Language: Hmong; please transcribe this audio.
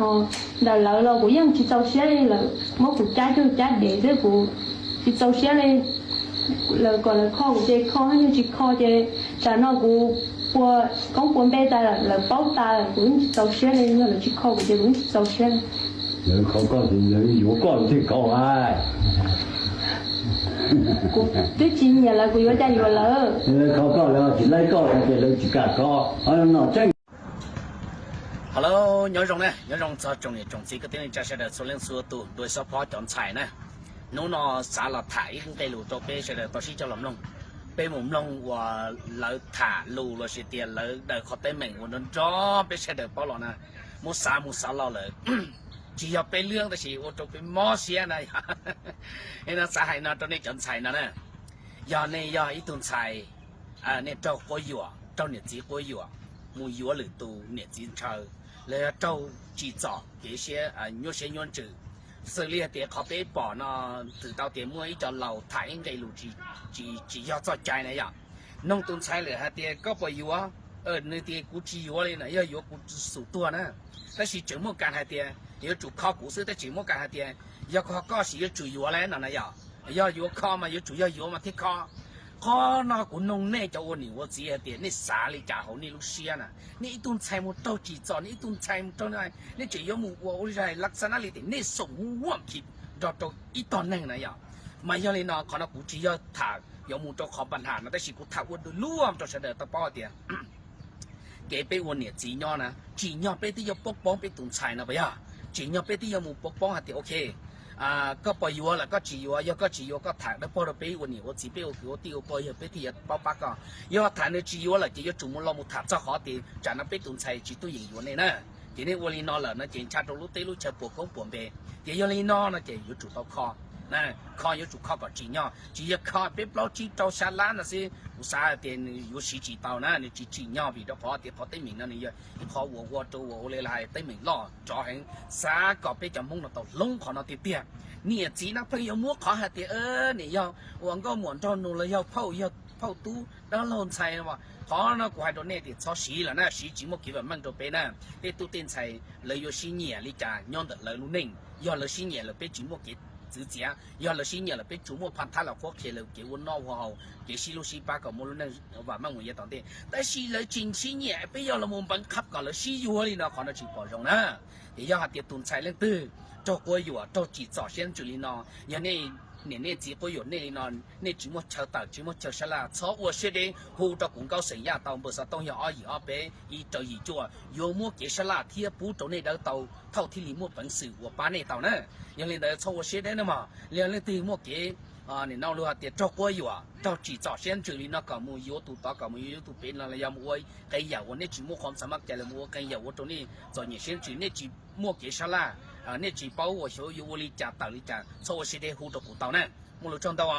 Ntawm lawv los kuv yeej tsis txaus siab li, lawv muab kuv cab cuag cab dev xwb, kuv tsis txaus siab li. Lawv kom lawv kho kuv ces kho, yeej tsis kho ces tsam no kuv pua koob pua npe tas lawm, lawv paub tas lawm, kuv yeej tsis txaus siab li. Yog lawv tsis kho kuv ces kuv yeej tsis txaus siab li. Lawv kho koj ces lawv yuav koj thiaj kho hais. Kuv twb tsis nyiam lawv, kuv yuav cas yuav lawv. Lawv kho koj, lawv tsis laib koj ces lawv tsis kam kho. Ho no tseeb. Hello, nyob zoo na, nyob zoo txog tsoom niam tsoom txiv kwv tij neej tsa sawv daws txhua leej txhua tus, nrog xov phob cov ntxhais na. Hnub no xav los tham ib nqe lus rau peb sawv daws tau sib cog los mloog. Peb mus mloog uas lawv tham lus los sis tias lawv daws qhov teeb meem uas nrov nrov peb sawv daws paub los na, muab xav mus xav los lawm, tsis yog peb lwj tab sis ua rau peb mob siab na. Es no xav hais no rau nej cov ntxhais no na, yog nej yog ib tug ntxhais, nej raug quab yuam, raug niam txiv quab yuam, mus yuav lwm tus niam txiv ntshaw, los yog raug tsim txom kev siab, nyuaj siab nyuaj ntsws, xws li hais tias qhov peb pom no, txwm tau tias muaj ib co laus tham ib nqe lus tsis yog txoj cai na yom. Noog tus ntxhais lawm hais tias koj puas yuav, nws tias kuv tsis yuav li no, yog yuav kuv xum tuag na. Tab sis tseem muaj kas hais tias yuav tsum kho kuv xwb, tab sis muaj kas hais tias yog kho koj sis yuav tsum yuav li no na yom. Yog yuav kho mas yuav tsum yog yuav mas thiaj kho. Qhov no kuv noog nej cov ua niam ua txiv hais tias nej xav li cas hauv nej lub siab na. Nej ib tug ntxhais mus raug tsim txom, nej ib tug ntxhais mus raug, nej tseem yuav mus ua ua zais laj xab nab li tias nej xoom huv huam khi nrog rau ib tog neeg na yom. Mas yog li no qhov no kuv tsis yog tham yuav mus rau qhov npa nham no, tab sis kuv tham ua du lub rau sawv daws tau paub hais tias kev peb ua niam txiv nyob na, tsim nyog peb twb yuav poob poob peb tus ntxhais no puas yog? Tsim nyog peb twb yuav mus poob poob hais tias ok, koj puas yuav lawm koj tsis yuav, yog koj tsis yuav koj tham dawb paug rau peb ua niam ua txiv, peb ua kwv ua tij ua pog yawg peb thiaj yuav paub pab koj. Yog tham nws tsis yuav lawm ces yuav tsum mus los mus tham txog qhov tias tsam no peb tus ntxhais tsis tuaj yeem yuav nej na. Ces nej ua li no lawm no ces ntsha rau lub teb lub chaw puas koob puas npe. Ces yog li no no ces yuav tsum tau kho, kho yuav tsum kho kom tsim nyog, tsis yog kho peb plaub tsib rau xya lab no xwb kuv xav hais tias nws yuav siv tsis tau na, nws tsis tsim nyog vim rau qhov tias qhov teeb meem no nws yog ib qhov uas ua rau uas ua li hais teeb meem loj nrov heev. Xav kom peb cov Hmoob no tau hloov qhov no tiag tiag. Niam txiv no pheej yuav muab qhov hais tias niam yog uas nkauj muam nraug nus los yog phauj, yog phauj tub dab laug ntxhais no. Qhov no kuv hais rau nej tias txhob siv lawm na, siv tsis muaj kev vam meej rau peb na. Tej tub tej ntxhais lawv yuav sib nyiam li cas nyob ntawm lawv lub neej, yog lawv sib nyiam lawm peb tsis muaj kev txwv txiav, yog lawv sib nyiam lawm peb tsuas muaj phaj thab los qhuab qhia lawv kev ua noj ua haus, kev sib hlub sib pab kom muaj lub neej vam meej mus yav tom ntej. Tab sis lawv tsis sib nyiam peb yuav los mus npeev qhab kom lawv sib yuav li no, qhov no tsis pom zoo na. Ces yog hais tias tus ntxhais leej twg raug quab yuam, raug tsim txom siab ntsws li no, yog nej niam nej txiv quab yuam nej li no, nej tsis muaj chaw tawm tsis muaj chaw sab laj, txhob ua siab deb, hu rau kuv Nkauj Xeem Yaj tau npawb xov tooj yog ob yim ob peb ib rau yim cuaj, yuav muab kev sab laj thiab pub rau nej dawb tau thauj thiaj li muaj peev xwm uas pab nej tau na. Yog li ntawd txhob ua siab deb na mog. Yog leej twg muaj kev nim no luag hais tias raug quab yuam, raug tsim txom siab ntsws li no kom mus yuav tus tod, kom mus yuav tus pem no, los yog mus ua qee yam uas nej tsis muaj qhov xav maj cas los mus ua qee yam ua rau nej txom nyem siab ntsws, nej tsis muaj kev sab laj, nej tsis paub uas xyov yuav ua li cas tawm li cas, txhob ua siab deb, hu rau kuv tau na. Muaj lus tsaug ntau.